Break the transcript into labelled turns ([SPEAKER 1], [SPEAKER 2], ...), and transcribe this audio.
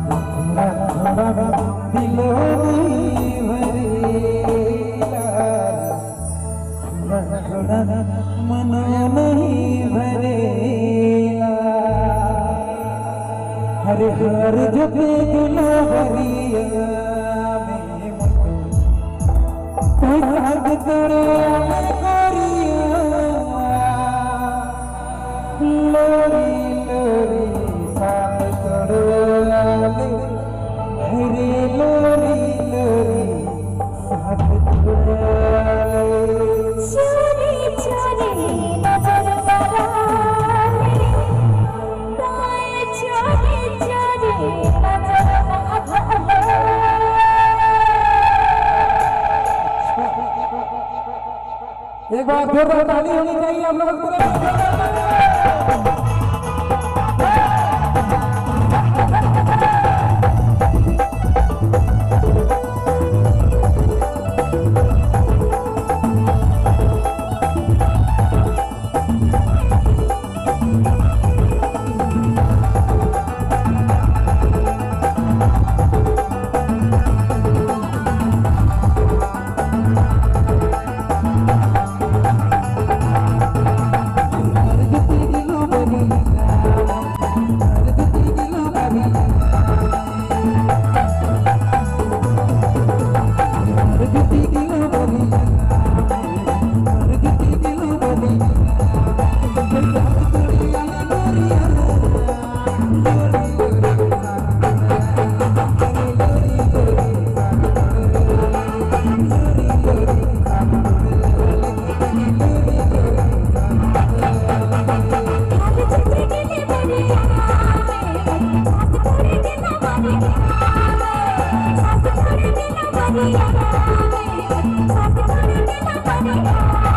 [SPEAKER 1] थोड़ा थोड़ा दिलो नहीं भरेला, थोड़ा थोड़ा मनो नहीं भरेला। हरे हर जपे दिलो भरिया में तू साग तोड़े गोरिया, लोरी लोरी साग तोड़े, हरे लोरी लोरी साग तोड़े।
[SPEAKER 2] चोरी चोरी नजर लड़ाले, ताए चोरी चोरी नजर ना भाले।
[SPEAKER 1] एक बार जोरदार ताली होनी चाहिए आप लोगों को।
[SPEAKER 2] सास तोड़े गेला बरिया, सास तोड़े गेला बरिया।